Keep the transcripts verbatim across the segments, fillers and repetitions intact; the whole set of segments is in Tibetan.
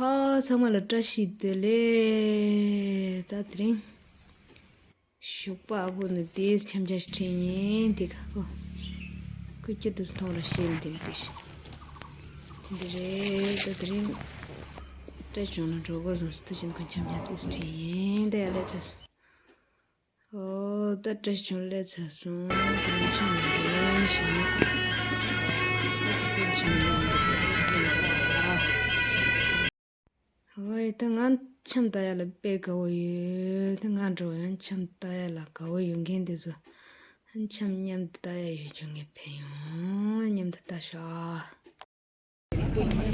ཨ། ཚང་མ་ལ་བཀྲ་ཤིས་བདེ་ལེགས། ད་དེ་རིང་ཞོགས་པ་ཨ་བུ་ནི་དེས་འཆམ་འཆམ་ཞིག་ཁྲིད་ཡིན་དེ་ག་གོ། ཁོ་སྐྱིད་དུ་མཐོང་ར་ཤེས་མི་དེ་མི་དེ་ཞིག་འདི་རེད། ད་དེ་རིང་བཀྲ་བྱུང་ལ་འགྲོ་དགོས་བཟུང་སྟེ་ཅིན་ཁོ་འཆམ་འཆམ་དེས་ཁྲིད་ཡིན་དེ་ཡ་ལས་ཚེ། ཨོ། ད་བཀྲ་བྱུང་ལས་ཚར་སོང་། ད་ཆུ་མི་འདུག་ཞེས་ན། ད་ཆུ་ཆུ་མི་འདུག་ཨོ་ཡ། ད་ང་འཆམ་ལྟ་ཡ་ལ་དཔེ་དགའ་བོ་ཡོད། ད་ང་འགྲོ་ཡང་འཆམ་ལྟ་ཡ་ལ་དགའ་བོ་ཡོད་མཁན་དེ་ཚོ་འཆམ་མཉམ་དུ་ལྟ་ཡ་ཡོད་ཆོག་ངས་ཕན་ཡོང་། མཉམ་དུ་ལྟ་ཤོག་ཨ།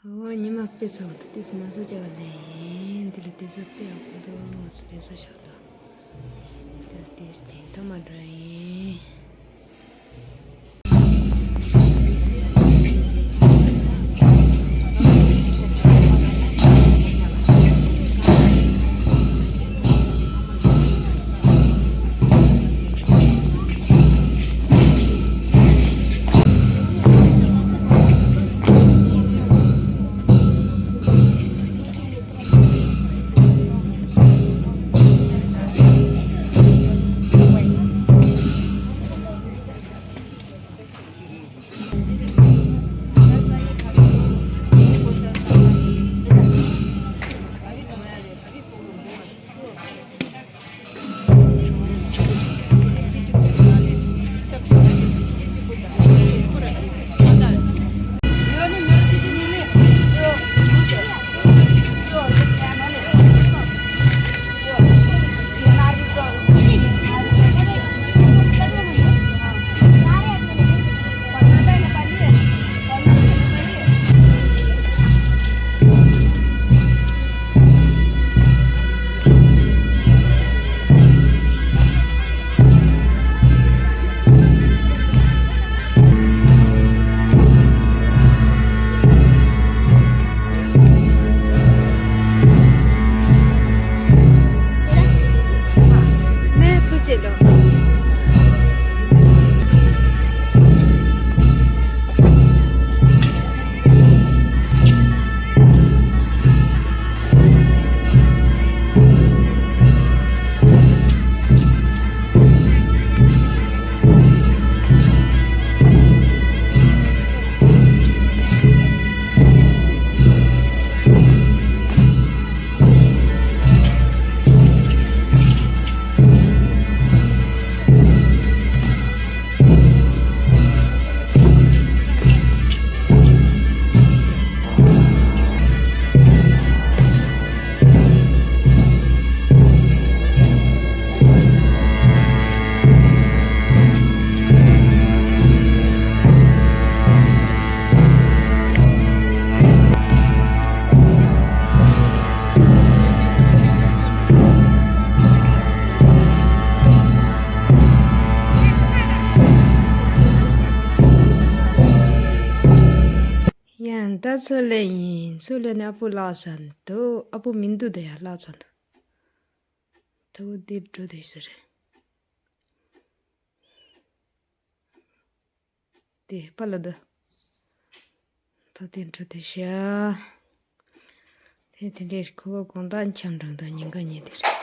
ཨོ། ཉི་མ་དཔེ་ཚོགས་འདུག་དེ་སུ་མ་སུ་བྱ་བ་ལས་ཡིན། འདི་ལ་དེ་ཚོ་དཔེ་ཡག་པོ་འདུག་ང་ཚོ་དེ་ས་ཞོག་འདུག་དེ་ལ་དེ་དེ་ཐོག་མ་འགྲོ་ཡིན། ནས་ཐུགས་རྗེ་ལོ། ཡང་ད་ཚོ་ལས་ཡིན། ཚོ་ལས་ནས་ཨ་པུ་ལགས་ས་འདུག་ཨ་པུ་མི་འདུག་དེ་ཡང་ལགས་ས་འདུག་ད་འོ་འདིར་འགྲོ་དེ་ཟེར། དེ་པ་ལ་འདུག་ད་དེ་འགྲོ་དེ་ཤ། དེ་དེ་འདྲས་ཁོ་གོ་དགོང་དག་འཆམ་འགྲོ་འདུག་ཉིན་ག་ཉིན་དེ་རེད།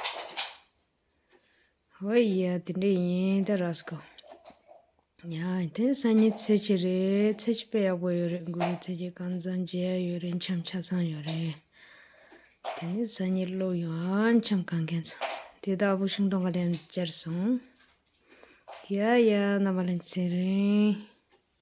ཧོ་ཡ་དེ་འདྲས་ཡིན་ད་ར་སྐོ། ཡ་དེ་སང་ཉིན་ཚེས་གཅིག་རེད། ཚེས་གཅིག་དཔེ་ཡག་པོ་ཡོད་རེད། གུ་རུ་ཚེས་གཅིག་ཁང་བཟང་མཇལ་ཡ་ཡོད་རེད། འཆམ་ཆ་ཚང་ཡོད་རེད། དེ་ནས་སང་ཉིན་ལོག་ཡོང་ཨ་འཆམ་གང་མཁན་ཚོ། དེ་ད་ཨ་བུ་ཤིང་སྡོང་ག་ལན་བཅར་སོང་། ཡ་ཡ་རྣམ་པ་ལྷན་རྒྱས་ཚེ་རིང་།